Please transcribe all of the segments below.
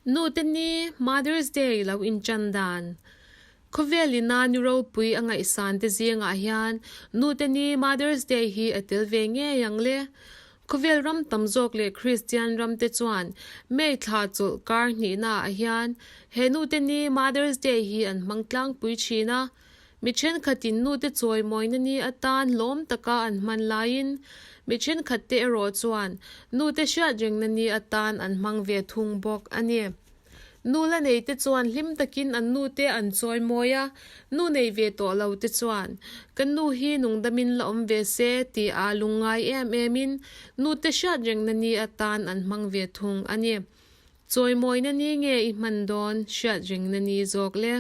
Nute ni Mother's Day lo inṭan dan. Khawvel ina ni ropui a ngaihsan te zingah hian Nute ni Mother's Day hi a tel ve ngei ang le. Khawvel ram tam zawk leh Kristian ram te chuan May thla chawlh kar hnihna ah hian he Nute ni Mother's Day hi an hmang tlangpui thin a. Mi thenkhatin nute chawimawina ni atan hlawm taka an hman laiin mi thenkhatte erawh chuan nute hriatrengna ni atan an hmang ve thung bawk a ni. Nu la neite chuan hlim takin an nute an chawimawi a, nu nei ve tawh lo te chuan ka nu hi nungdamin la awm ve se tih a lungngai em emin nute hriatrengna ni atan an hmang ve thung a ni. Chawimawina ni nge i hman dawn hriatrengna ni zawk le?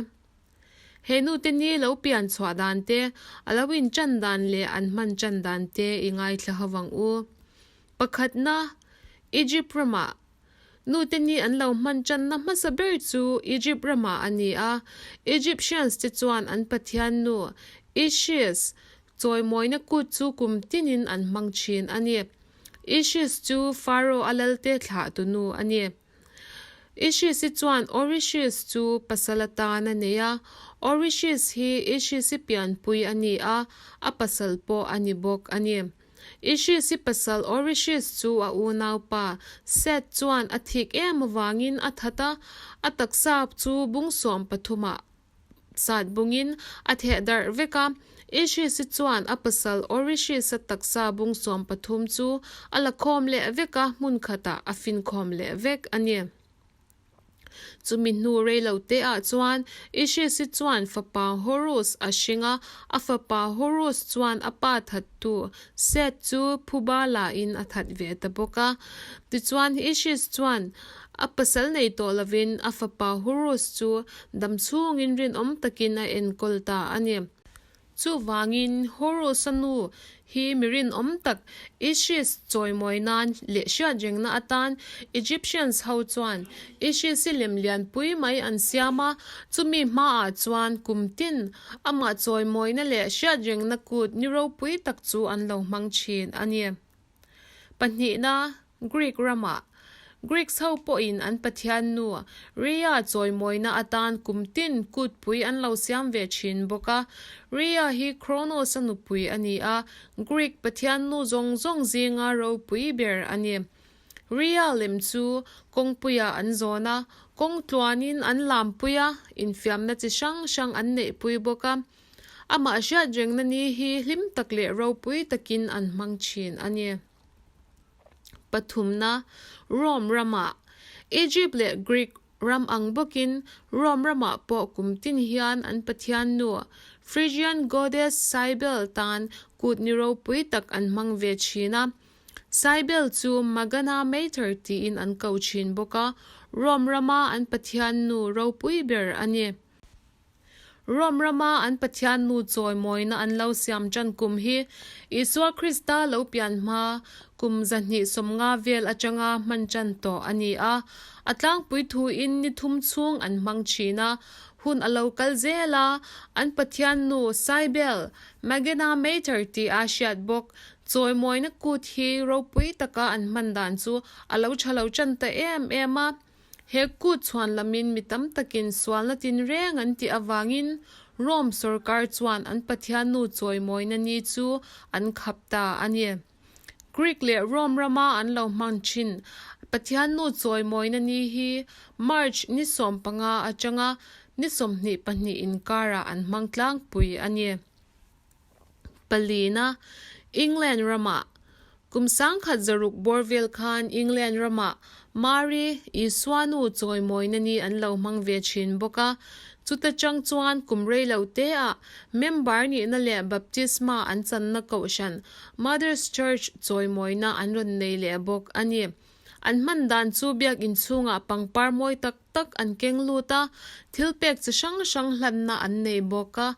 He nute ni lo pian chhuah dan te, a lo inchan dan leh an hman chan dan te i ngaithla ho vang u. Pakhatna, Egypt ramah nute ni an lo hman channa hmasa ber chu Egypt ramah a ni a. Egyptians te chuan an pathian nu Isis chawimawina kut chu kum tinin an hmang thin a ni. Isis chu Pharaoh a lalte thlahtu nu a ni. Isis-i chuan Orishis chu pasal atan a nei a, Orishis hi Isis-i pianpui a ni a, a pasal pawh a ni bawk a ni. Isis-i pasal Orishis chu a unaupa Seth chuan a thik em avangin a that a, a taksa chu bung 13 ah Sat bungin a theh darh vek a, Isis-i chuan a pasal Orishis-a taksa bung 13 chu a la khawm leh vek a, hmun khatah a finkhawm leh vek a ni. Chumi hnu rei lo te ah chuan Isis-i chuan fapa Horus a hring a, a fapa Horus chuan a pa thattu Seth chu phuba la in a that ve ta bawk a. Tichuan Isis chuan A pasal nei tawh lovin a fapa Horus chu dam chhungin rinawm takin a enkawl ta a ni. Chuvangin Horus-a nu hi mi rinawm tak Isis chawimawi nan leh hriatrengna atan Egyptians ho chuan Isis-i lem lianpui mai an siam a, chumi hmaah chuan kum tin amah chawimawina leh hriatrengna kut ni ropui tak chu an lo hmang thin a ni. Pahnihna, Greek ramah Greeks ho pawhin an pathian nu Rhea chawimawina atan kum tin kutpui an lo siam ve thin bawk a. Rhea hi Kronos-a nupui a ni a, Greek pathian nu zawng zawng zinga ropui ber a ni. Rhea lem chu kawngpuiah an zawn a, kawng tluanin an lampui a, infiamna chi hrang hrang an neihpui bawk a. Amah hriat rengna ni hi hlim tak leh ropui takin an hmang thin a ni. Pathumna, Rome ramah Egypt leh Greek ram ang bawkin Rome ramah pawh kum tin hian an pathian nu Phrygian goddess Cybele tan kut ni ropui tak an hmang ve thin a. Cybele chu Magna Mater tiin an ko thin bawk a, Rome rama an pathian nu ropui ber a ni. Rome rama an Pathian nu chawimawina an lo siam tan kum hi Isua Krista lo pian hma kum 250 vel atanga hman tan tawh a ni a. A tlangpui thuin ni thum chhung an hmang thin a, hun a lo kal zel a, an Pathian nu Cybele, Magna Mater tih a hriat bawk, chawimawina kut hi ropui taka an hman dan chu a lo tha lo tan ta em em a. He kut chhuan lamin mi tam takin sualna tinreng an tih avangin Rome sorkar chuan an Pathian nu chawimawina ni chu an khap ta a ni. Greek leh Rome rama an lo hmang thin Pathian nu chawimawina ni hi March ni 15 atanga ni 22 inkarah an hmang tlangpui a ni. Palina, England ramah Kum 1600 bawr vel khan England ramah Mari, Isua nu chawimawina ni an lo hmang ve thin bawk a. Chuta chang chuan kum rei lo te ah member nihna leh baptisma an channa kohhran Mother's Church chawimawina an rawn nei leh bawk a ni. An hman dan chu biakinn chhungah pangpar mawi tak tak an keng lut a, thil pek chi hrang hrang hlanna an nei bawk a.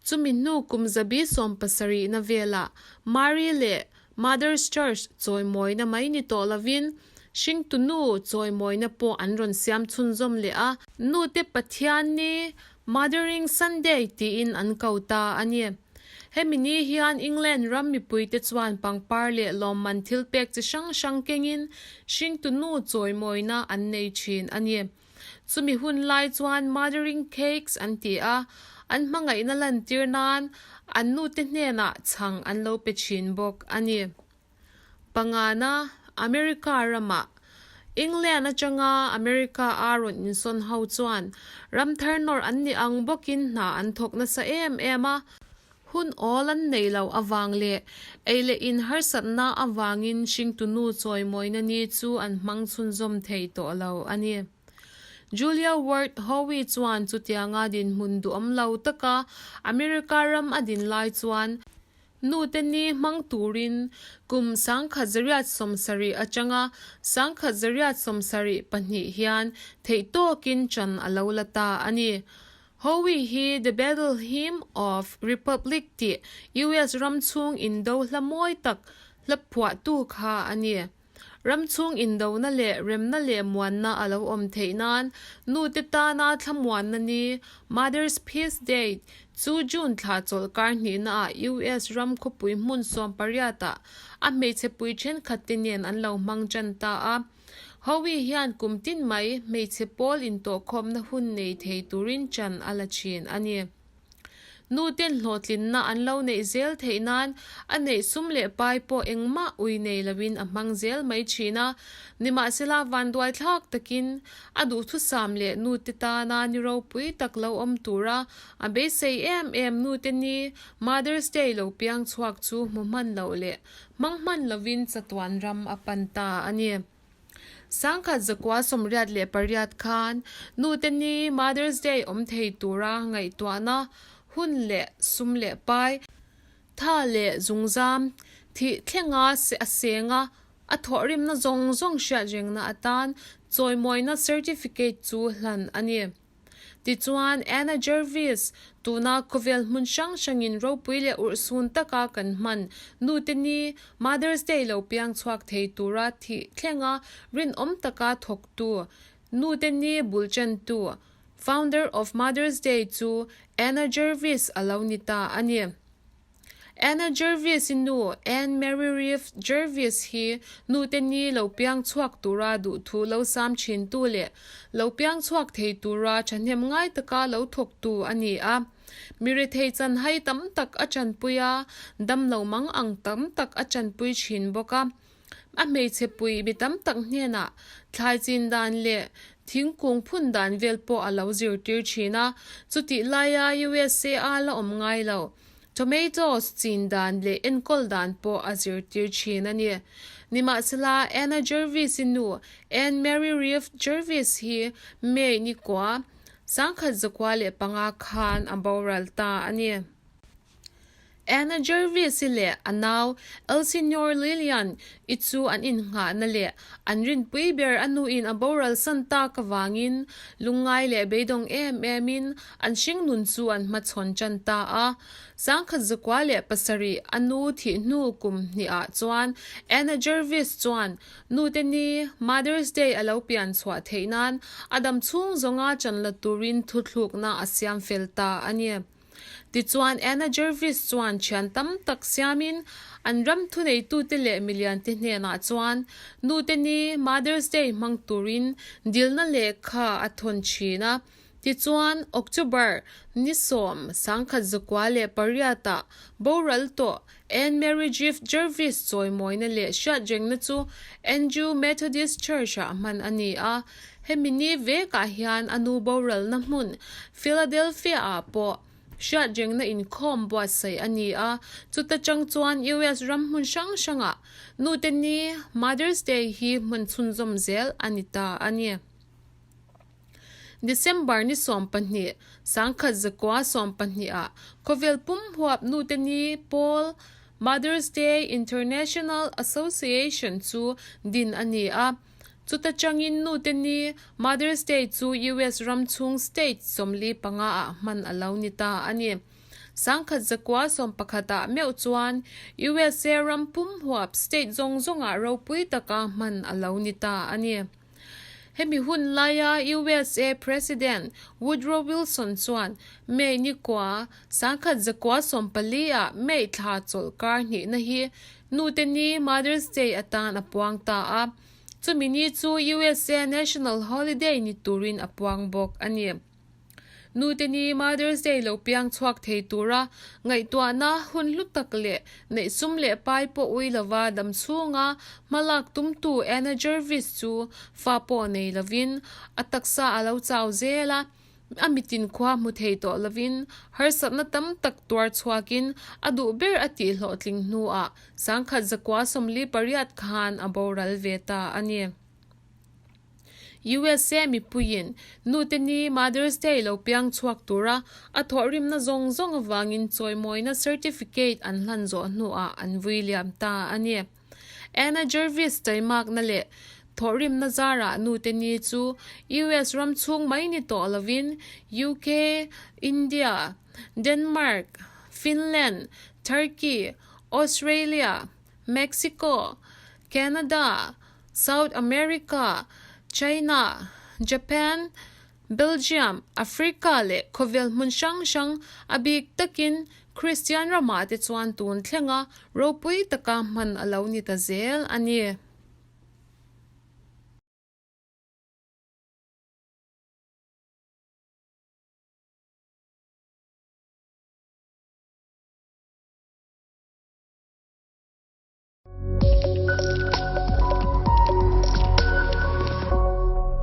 Chumi hnu kum 170 na velah Mary leh Mother's Church chawimawina mai ni tawh lovin hringtu nu chawimawina pawh an rawn siam chhunzawm leh a. Nute Pathian ni Mothering Sunday tiin an ko ta a ni. Hemi ni hian England ram mipuite chuan pangpar leh lawmman thilpek chi hrang hrang kengin hringtu nu chawimawina an nei thin a ni. Chumi hun lai chuan mothering cakes an ti a, an hmangaihna lantir nan an nute hnenah chhang an lo pe thin bawk a ni. Pangana, America ramah England atanga America a rawn insawn ho chuan ram thar nawr an nih ang bawkin hna an thawk nasa em em a, hun awl an neih loh avang leh ei leh in harsatna avangin hringtunu chawimawina ni chu an hmang chhunzawm thei tawh lo a ni. Julia Ward Howe chuan chutianga dinhmun duhawm lo taka America ram a din lai chuan Nute ni hmang turin kum 1970 atanga 1972 hian theihtawkin ṭan a lo la ta a ni. Howe hi The Battle Hymn of Republic tih US ram chhung indo hla mawi tak hla phuahtu kha a ni. Ram chhung indona leh remna leh muanna a lo awm theih nan nute tana thlamuanna ni, Mother's Peace Day, chu June thla chawlhkar hnihnaah US ram khawpui hmun 18 ah a hmeichhe pui thenkhat te nen an lo hmang tan ta a. Howie hian kum tin mai hmeichhe pawl intawhkhawmna hun nei thei turin chan a la thin a ni. Nuten hlawhtlinna an lo neih zel theih nan a neih sum leh pai pawh engmah ui nei loin a hmang zel mai thin a. Nimahsela vanduai thlak takin a duhthusam leh nute tana ni ropui tak lo awm tura a beisei em em nute ni Mother's Day lo piang chhuak chu hmu hman loh leh hmang hman lovin chatuan ram a pan ta a ni. 1988 khan nute ni Mother's Day awm thei tura ngaihtuahna hun leh sum leh pai, tha leh zungzam, thih thlenga a senga a thawhrimna zawng zawng hriatrengna atan chawimawina certificate chu hlan a ni. Tichuan, Anna Jarvis, tuna khawvel hmun hrang hrangin ropui leh urhsun taka kan hman nute ni Mother's Day lo piang chhuak thei tura thih thlenga rinawm taka thawktu nute ni bul chantu, founder of Mother's Day chu Anna Jarvis a lo ni ta a ni. Anna Jarvis-i nu Anne Mary Reeve Jarvis hi nute ni lo piang chhuak tura duhthu lo sam thintu leh lo piang chhuak thei tura thahnem ngai taka lo thawktu a ni a. Mi rethei chanhai tam tak a chanpui a, damlo mang ang tam tak a chanpui thin bawk a. A hmeichhe pui mi tam tak hnenah thlai chin dan leh thingkung phun dan vel pawh a lo zirtir thin a, chutih laia USA a la awm ngai lo. Tomatoes chin dan leh enkawl dan pawh a zirtir thin a ni. Nimahsela, Anna Jarvis-i nu Anne Mary Reeve Jarvis hi May ni kua, 1905 khan a boral ta a ni. Anna Jarvis-i leh a nau Elsinore Lillian i chu an innghahna leh an rinpui ber a nuin a boral san tak avangin lungngai leh beidawng em emin an hringnun chu an hmachhawn tan ta a. 1907 a nu thih hnu kum hnihah chuan Anna Jarvis chuan nute ni Mother's Day a lo pian chhuah theih nan a dam chhung zawnga chan la turin thuthlukna a siam fel ta a ni. Tichuan, Anna Jarvis chuan thian tam tak siamin an ram thuneitute leh miliante hnenah chuan Nute Ni, Mother's Day, hmang turin dilna lehkha a thawn thin a. Tichuan, October ni 1908 ah boral tawh Anne Mary Jeff Jarvis chawimawina leh hriatrengna chu Andrew Methodist Church-ah hman a ni a. Hemi ni vekah hian a nu boralna hmun Philadelphia-ah pawh hriatrengna inkhawm buatsaih a ni a. Chuta chang chuan US ram hmun hrang hrangah Nute Ni, Mother's Day, hi hmun chhunzawm zel a ni ta a ni. December ni 12, 1912 ah khawvel pum huap nute ni pawl Mother's Day International Association chu din a ni a. Chuta changin nute ni Mother's Day chu US ram chhung state 45 ah hman a lo ni ta a ni. 1911 ah meuh chuan USA ram pum huap state zawng zawngah ropui taka hman a lo ni ta a ni. Hemi hun laia USA President Woodrow Wilson chuan May ni kua, 1914 ah May thla chawlh kar hnihna hi Nute Ni, Mother's Day, atan a puang ta a. Chumi ni chu USA National Holiday ni turin a puang bawk a ni. Nute ni Mother's Day lo piang chhuak thei tura ngaihtuahna hun hlu tak leh neih sum leh pai pawh ui lova dam chhunga hmalak tumtu Anna Jarvis chu fa pawh nei lovin a taksa a lo chau zel a, a mitin khua hmu thei tawh lovin harsatna tam tak tuar chhuakin a duh ber a tih hlawhtling hnuah 1948 khan a boral ve ta a ni. USA mipuiin Nute Ni, Mother's Day, lo piang chhuak tura a thawhrimna zawng zawng avangin chawimawina certificate an hlan zawh hnuah an vui liam ta a ni. Anna Jarvis taimakna leh thawhrimna zarah Nute Ni chu US ram chhung mai ni tawh lovin UK, India, Denmark, Finland, Turkey, Australia, Mexico, Canada, South America, China, Japan, Belgium, Africa leh khawvel hmun hrang hrang a bik takin Kristian ramah te chuan tun thlenga ropui taka hman a lo ni ta zel a ni.